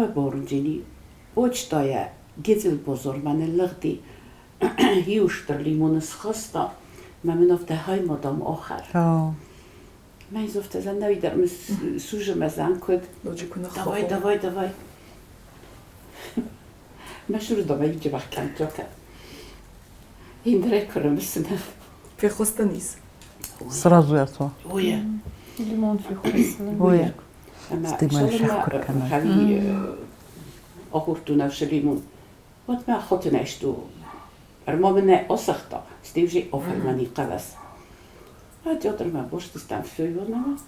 почтайӕ гецыл бозормӕ ныллыгъди, иу стыр лимоны схаста, мӕ мын афтӕ хай мадам ахӕр. Мӕ афтӕ нӕуидӕр сужемӕзан куыд. Давай, давай, давай. Мӕ сурдомӕ иджыбах кӕнтока. Индре курымысына. Фехъуыстан ис. Сразу я то. Ой. Лимон фехъуыстан. Ой. Стиман шахкур кана. Ахуртунавшы лимон. Вот мӕ хотынӕсту. Ӕрмомынӕ осахта, стивжи офермани хъӕлӕс. А театрмӕ боштыстам все ионама.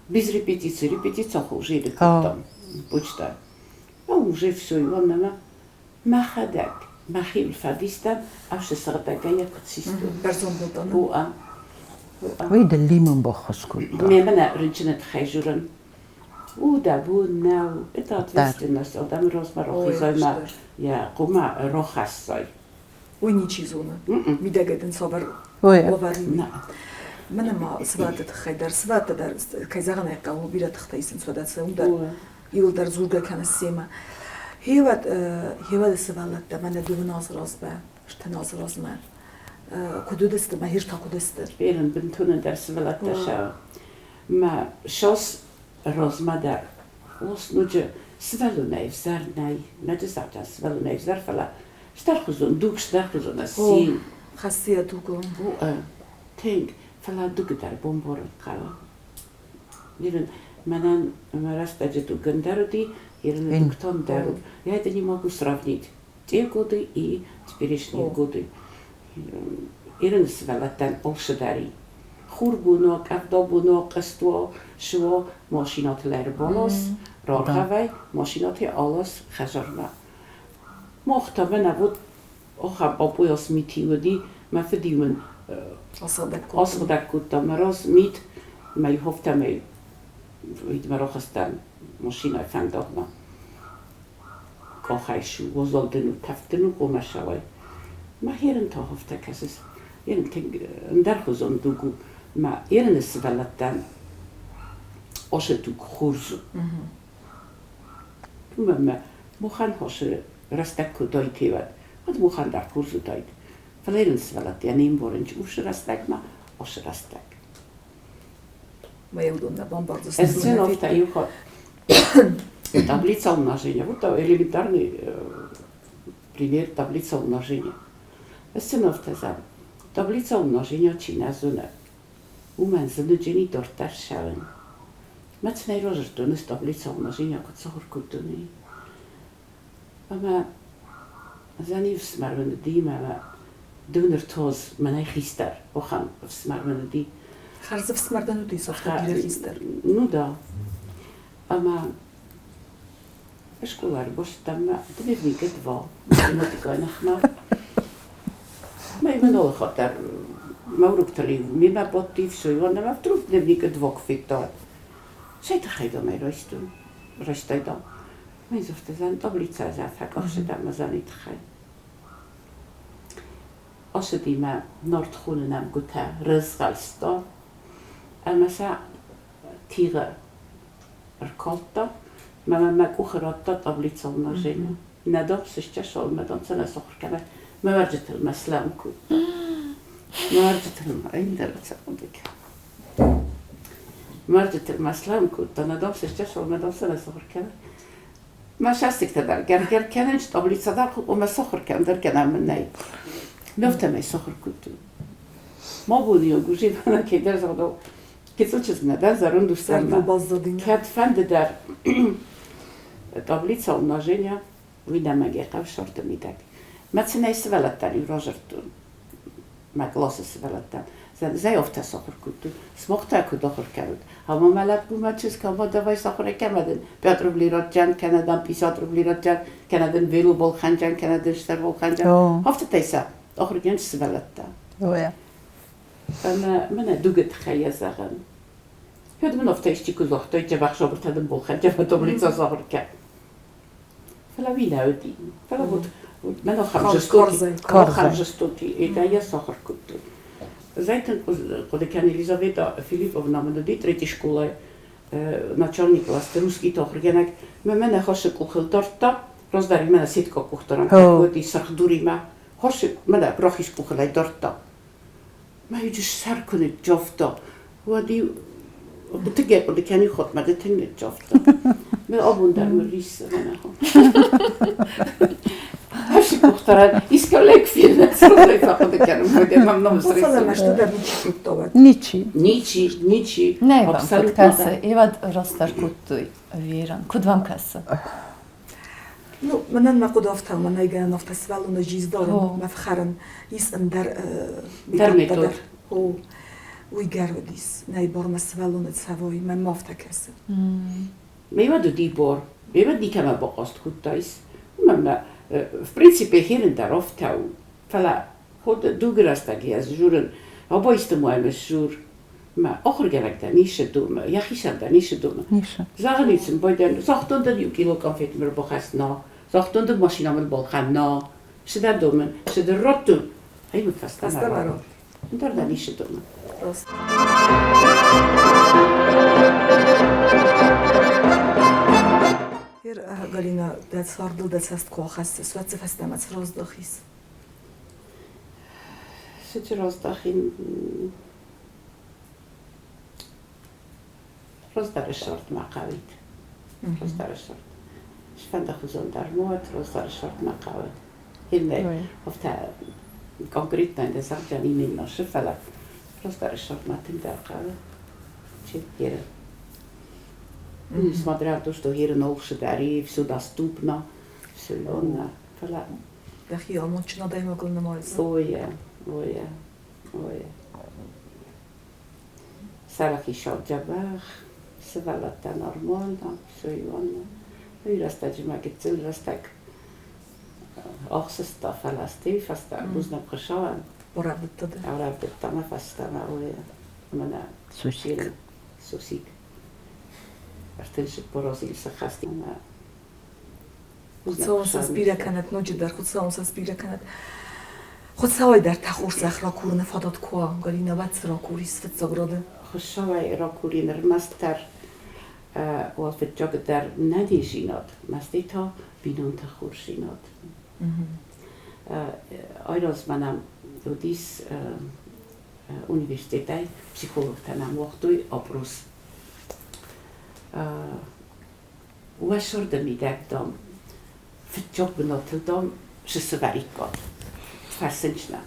Без репетиции, репетиция уже или там, почта. А уже все ионама. Мӕхӕдӕг, мӕхиуыл фӕдистӕн, ӕфсы сыгъдӕгӕй йӕ куыд систон. Бӕрзонд уыдон. Уа. Уый дын лимон баххуыс кодта. Мемӕ нӕ рынчыны тыххӕй журын. У дӕ бон нӕу, это ответственность адӕмы размӕ рахизай мӕ йӕ хъуымӕ рахӕссай. Уый ничи зоны. Мидӕгӕй дын цавӕр уавӕр и. Мӕнӕ ма сывӕллӕтты тыххӕй дӕр, сывӕллӕттӕ дӕр, кӕй зӕгъын ӕй хъӕуы, бирӕ тыхтӕ исынц уӕдӕ сӕ уым дӕр иуылдӕр дзургӕ кӕныс семӕ. Хевӕд, хевӕды сывӕллӕттӕ мӕнӕ дыууын азы размӕ, ӕртын азы размӕ куыд уыдысты, мӕ хир та куыд сты? Берын бынтон ӕндӕр сывӕллӕттӕ сӕ мӕ сос размӕ дӕр ос ноджы сывӕллонӕй ӕвзӕр нӕй, ноджы загъта сывӕллонӕй ӕвзӕр, фӕлӕ стӕрхуызон дуг стӕрхуызон ӕсси. Хӕссы йӕ дугыл. Тынг, фӕлӕ дуг дӕр бомборын хъӕуы. Ирын, мӕнӕн мӕ рӕстӕджы дуг ӕндӕр уыди, Ирыны дуг та ӕндӕр у. Я это не могу сравнить. Те годы и теперешние годы. Ирыны сывӕллӕттӕн алцыдӕр и. Хурбоно, къӕвдабоно, хъызтуо, шуо, машинӕтыл ӕрбалас, раргъӕвӕй, машинӕтӕй алас хӕдзармӕ. Мах та мӕнӕ вот ахӕм апойас мити уыди, мӕ фыд-иу мын асыгъдӕг кодта мӕ раз мит, мӕ афтӕмӕй мӕ рахызтӕн машинӕйы фӕндагмӕ. Къахӕй шу, уазал дын у, тӕвд дын у хъомӕсауӕй. Мӕ ерын та афтӕ кӕсыс, ерын тынг ӕндӕрхуызон дуг у. Мӕ ерыны сывӕллӕттӕн осы дуг хорз у. Уымӕн мӕ махӕн хосы рӕстӕг куы уыдаид, уӕд махӕн дӕр хорз уыдаид. Фӕлӕ ерын сывӕллӕттӕ не мбарынц уыцы рӕстӕгмӕ, осы рӕстӕг. Мӕ уыдон нӕ бамбардзысты. Ӕз сын афтӕ иу хатт Таблица умножения. Вот элементарный пример таблица умножения. Сыновтӕ таблица умножения чи нӕ зоны, уымӕн зыныджыни дортдӕр ссӕуын. Мӕ цынӕй разырдтон ӕз таблица умножения куыд сахуыр кодтон, уый. Ӕмӕ ӕз не фсымӕр мын уыди ӕмӕ дыууын ӕртоз мӕнӕй хистӕр, охӕм ӕфсымӕр мын уыди. Хӕрз ӕфсымӕр дӕн уыди, афтӕ бирӕ хистӕр. Ну да. Ӕмӕ скъола ӕрбацыдтӕн ӕмӕ дневникы два математикӕйы ныхмӕ. Мӕ мын алы хатт дӕр мӕ уроктыл-иу мемӕ бадти, все, ӕмӕ вдруг дневникы два куы федта, цӕй тыххӕй дам ӕй райстон, райстай дам. Мӕ дзырдта, таблицӕ фӕкъахсыд ӕмӕ зӕни тыххӕй. Ацыди мӕ нартхоны нӕмгуытӕ рызгъӕлста ӕмӕ сӕ тигъы ӕркалдта. Мӕ мӕ къухы радта таблица умножения. Нӕ дам сысчӕсол, мӕ дам сӕ нӕ сахуыр кӕнӕ. Мӕ уӕрджытыл мӕ слӕм кодта. Мӕ уӕрджытыл мӕ ӕндӕр хъуыды кӕн. Мӕ уӕрджытыл мӕ слӕм кодта, нӕ дам сысчӕсол, мӕ дам сӕ нӕ сахуыр кӕнӕ. Мӕ сӕстыгтӕ дӕр гӕр-гӕр кӕнынц, таблица дӕр хъуамӕ сахуыр кӕн дӕр кӕнӕм мын нӕй. Ме афтӕмӕй сахуыр кодтон. Ма бони огужи кӕйдӕр загъдау, Гыццыл чызг нӕ дӕн, зӕронд ус дӕн мӕ. Кӕд фӕнды дӕр таблица умножения уый нӕмӕгӕй хъӕуы сорты мидӕг. Мӕ цынӕй сывӕллӕттӕн-иу разырдтон, мӕ къласы сывӕллӕттӕн. Зӕй афтӕ сахуыр кодтой. Сымах та куыд ахуыр кӕнут? Ӕмӕ мӕ лӕппу, мӕ чызг, ӕмӕ давай сахуыр кӕмӕ дын 5 рубли ратджан, кӕнӕ дам 50 рубли ратджан, кӕнӕ дын вело балхӕнджан, кӕнӕ дын стӕр балхӕнджан. Афтӕтӕй сӕ ахуыргӕнӕг сывӕллӕттӕ. Ӕмӕ мӕнӕ дугы тыххӕй йӕ зӕгъӕн. Кӕд мын афтӕ исчи куы загътой, дзӕбӕх сабыртӕ дын балхӕн, дзӕбӕх таблица сахуыр кӕн. Фӕлӕ уый нӕ уыди. Фӕлӕ вот мӕн ахӕм жестокий, ахӕм жестокий, это я сахуыр кодтон. Зайтын хъуыды кӕн Елизавета Филипповна мын уыди третьей школайы начальник классты русский ахуыргӕнӕг. Мӕ мӕнӕ хӕсы къухыл дардта, раздӕр мӕнӕ сетка къухдарӕн уыди сырх дуримӕ. Хӕсы мӕнӕ рахиз къухыл ӕй дардта. Мӕ иу сӕр куы ныджджавта, уӕд-иу хъуыдыгӕй хъуыды кӕнин хотмӕ ды тынг ныджджавта. Мӕ абон дӕр мын риссы мӕнӕ. Къухтарӕн искӕлӕг фенӕ цӕуылӕй фӕхъуыды кӕнын, уӕдӕ мӕм ном Фӕлӕ мӕсты дӕр ничи кодта уӕд. Ничи. Ничи, ничи. Нӕ вам куыд кӕсы? Ивад растдӕр кодтой Веран. Куыд вам кӕсы? Ну, мӕнӕн мӕ хъуыды афтӕ, мӕнӕй гӕнӕн афтӕ сывӕллоны жиз дарын, мӕ фхӕрын, ис ӕндӕр методтӕ дӕр. О, уый гӕр уыдис. Нӕй бор мӕ сывӕллоны цӕвой, мӕнмӕ афтӕ кӕсы. Мемӕ уыди бор. Мемӕ никӕмӕ бахъаст кодтаис. Уымӕн мӕ, в принципе, херын дӕр афтӕ у. Фӕлӕ дуг рӕстӕг ӕз журын, абайсты муаймӕ сжур. Мӕ ахуыргӕнӕг дӕ ницы домы, йӕхицӕн дӕ ницы домы. Ницы. Зӕгъын сын байдайын, загътон дын иу кило конфет мын ӕрбахӕсс, на. Загътон дын машинӕ мын балхӕн, на. Цы дӕ домын, цы дын радтон, ай мын фӕстӕмӕ ратт. Ӕндӕр дӕ ницы домын. Галина, дӕ цардыл дӕ цӕст куы ахӕссыс, уӕд цы фӕстӕмӕ цы раздахис? Цы раздахин? Раздӕры сортмӕ хъавид. Раздӕры сорт. Сфӕндахуызон дӕр мод, раздӕры сортмӕ хъавы. Иннӕ, афтӕ конкретно ӕндӕр зӕгъджан именно шы, фӕлӕ раздӕры сортмӕ тынгдӕр хъавы. Чи еры. Несмотря на то, что еры нолшы дӕр и все доступно, все онна, фӕлӕ Дӕхи амондджын адӕймагыл нымайыс? Ой, ой, ой. Сӕрӕхисау дзӕбӕх, сывӕллӕттӕ нормально, все ионно. Уый рӕстӕджы ма гыццыл рӕстӕг ӕхсыста, фӕлӕ стӕй фӕстӕ бузныг Хуыцауӕн. Рӕвдыдта дӕ? Рӕвдыдта мӕ фӕстӕмӕ, ой, мӕнӕ Сусик. Сусик. 34 азы сӕххӕст ӕмӕ Хуыцауӕн сӕ сбирӕ кӕнӕд ноджыдӕр, Хуыцауӕн сӕ сбирӕ кӕнӕд. Хуыцауӕй дӕр та хорзӕх ракурыны фадат куы уа, Галина, уӕд цы ракурис фыццаг рады? Хуыцауӕй ракурин ӕрмӕстдӕр уал фыццагдӕр нӕниздзинад, мӕстӕй та бинонты хорздзинад. Айразмӕ нӕм уыдис университетӕй, психологтӕ нӕм уагътой опрос. Уӕ сырды мидӕг, дам, фыццаг бынатыл, дам, цы сывӕриккат? Фӕрсынч нӕ.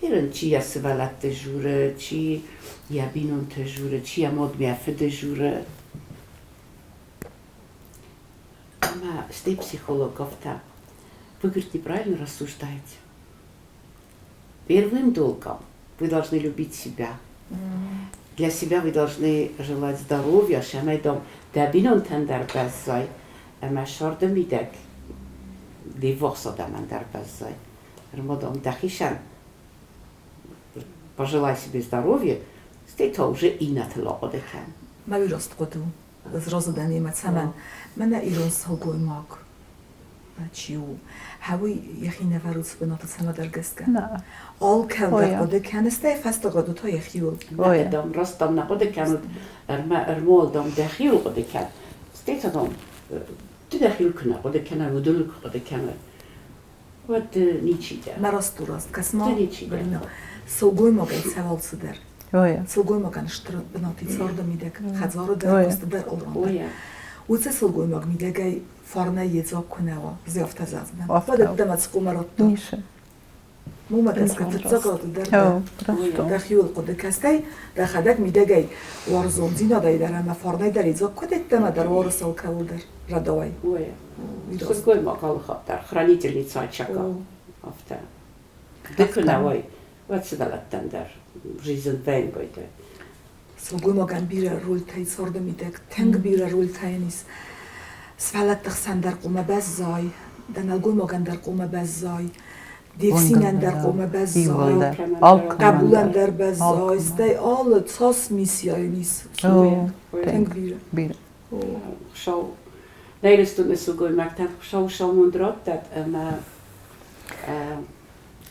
Ирын чи йӕ сывӕллӕтты журы, чи йӕ бинонты журы, чи йӕ мадмӕ йӕ фыды журы. Ӕмӕ стӕй психолог афтӕ, вы, говорит, неправильно рассуждаете. Первым долгом вы должны любить себя. Для себя вы должны желать здоровья, цӕмӕй дам дӕ бинонтӕн дӕр бӕззай, ӕмӕ сӕрды мидӕг де ввахс адӕмӕн дӕр бӕззай. Ӕрмӕ дам дӕхицӕн пожелай себе здоровья, стӕй та уже иннӕтыл ахъуыды кӕн. Мӕ раст хъуыды у. Ӕз разы дӕн ӕмӕ цӕмӕн? Мӕнӕ ирон сылгоймаг чи у, хӕуый йӕхи нӕ вӕруц бынаты цӕмӕдӕр гӕсгӕ. Алкӕм дӕр хъуыды кӕны, стӕй фӕстагъӕду та йӕхиуыл. Нӕ, дам, раст дам нӕ хъуыды кӕнут, ӕрмӕ дам дӕхиуыл хъуыды кӕн. Стӕй та дам, ды дӕхиуыл куы нӕ хъуыды кӕнай, уыдоныл куы хъуыды кӕнай, уӕд ничи дӕ. Мӕ раст у раст, кӕс-ма, Галина, сылгоймагӕй цӕуыл цыдӕр. Сылгоймагӕн стыр бынат и царды мидӕг, хӕдзары дӕр, куысты дӕр алран дӕр. Уыцы сылгоймаг мидӕгӕй фарнӕй йедзаг куы нӕ уа, афтӕ зӕгъдзынӕн. Уӕд ӕддӕмӕ цы хъуамӕ радта? Уымӕ гӕсгӕ фыццагады дӕр дӕхиуыл хъуыды кӕстӕй, дӕхӕдӕг мидӕгӕй уарзондзинадӕй дӕр ӕмӕ фарнӕй дӕр йедзаг куыд ӕддӕмӕ дӕр уарыс алкӕуыл дӕр рӕдауӕй. Сылгоймаг алы хатт дӕр хранительница очага. Афтӕ. Ды куы нӕ уай, уӕд сывӕллӕттӕн дӕр жизнь вӕйнгойты. Сылгоймагӕн бирӕ рольтӕй царды мидӕг, тынг бирӕ рольтӕ йын ис. Сывӕллӕтты хсӕн дӕр хъуамӕ баззай, дӕ нӕлгоймагӕн дӕр хъуамӕ баззай, де фсинӕн дӕр хъуамӕ баззай, хъӕбулӕн дӕр баззай, стӕй алы цас миссия йын ис, тынг бирӕ. Бирӕ. Хуыцау нӕ Ирыстоны сылгоймӕгтӕн Хуыцау саумонд раттӕд ӕмӕ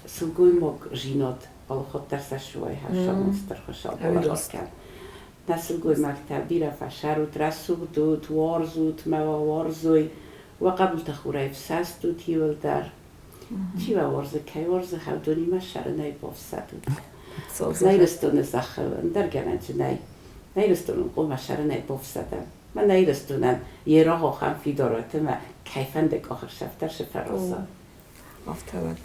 сылгоймаг зинад алыхатт дӕр цӕссуай хӕссамонд стыр Хуыцау балӕвар кӕн. Нӕ сылгоймӕгтӕ бирӕ фӕсӕрут, рӕсугъд ут, уарзут мӕ уӕ уарзой, уӕ хъӕбултӕ хурӕй фсӕст ут иуылдӕр. Чи уӕ уарзы, кӕй уарзы, хӕдонимӕ ссарынӕй бафсӕдут. Нӕ Ирыстоны зӕххыл ӕндӕр гӕнӕн дзы нӕй. Нӕ Ирыстоныл хъуамӕ ссарынӕй бафсӕдӕм. Мӕ нӕ Ирыстонӕн йе рагъ ахӕм фидар уӕд ӕмӕ кӕйфӕнды къахырсӕфт дӕр сфӕраза. Афтӕ уӕд.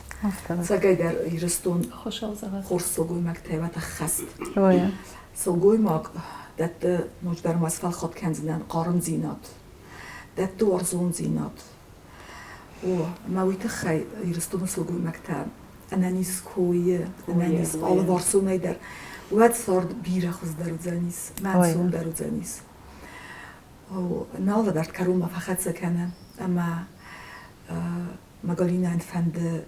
Цӕгӕйдӕр Ирыстон хорз сылгоймӕгтӕй уӕд ӕххӕст. Сылгоймаг дӕтты ноджыдӕр ма сфӕлхатт кӕндзынӕн хъармдзинад, дӕтты уарзондзинад. О, ӕмӕ уый тыххӕй Ирыстоны сылгоймӕгтӕ ӕнӕниз куы ӕнӕниз алыварсонӕй дӕр, уӕд цард бирӕ хуыздӕр уыдзӕнис, мӕ ӕнцондӕр уыдзӕнис. Нал лӕвӕрд кӕронмӕ фӕхӕццӕ кӕны ӕмӕ мӕ Галинӕйӕн фӕнды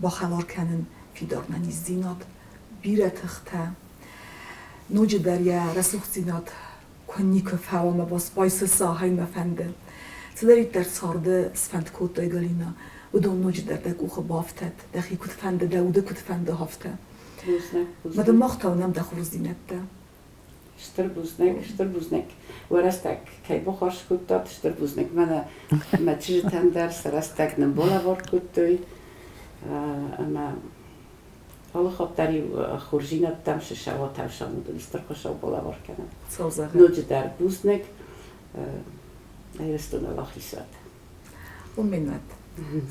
бахӕлар кӕнын фидар ӕнӕниздзинад, бирӕ тыхтӕ. Ноджыдӕр йӕ рӕсугъддзинад куы никуы фӕуа мӕ байсыса, ахӕм мӕ фӕнды. Цыдӕриддӕр царды сфӕнд кодтай, Галина, уыдон ноджыдӕр дӕ къухы бафтӕд, дӕхи куыд фӕнды, дӕ уды куыд фӕнды, афтӕ. Мӕ дын мах та уынӕм дӕ хорздзинӕдтӕ. Стыр бузныг, стыр бузныг. Уӕ рӕстӕг кӕй баххуыс кодтат, стыр бузныг. Мӕнӕ мӕ чызджытӕн дӕр сӕ рӕстӕг нын балӕвар кодтой. Ӕмӕ алы хатт дӕр-иу хорздзинӕдтӕм сысӕуатӕм сӕмудын стыр Хуыцау балӕвар кӕнӕд. Ноджыдӕр бузныг. Ирыстоны Уӕлахизуат. Уымӕн уӕд.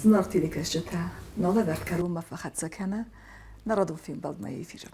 Зынаргъ телекӕсджытӕ, нӕ лӕвӕрд кӕронмӕ фӕхӕццӕ кӕны нӕ радон фембӕлдмӕ эфиры.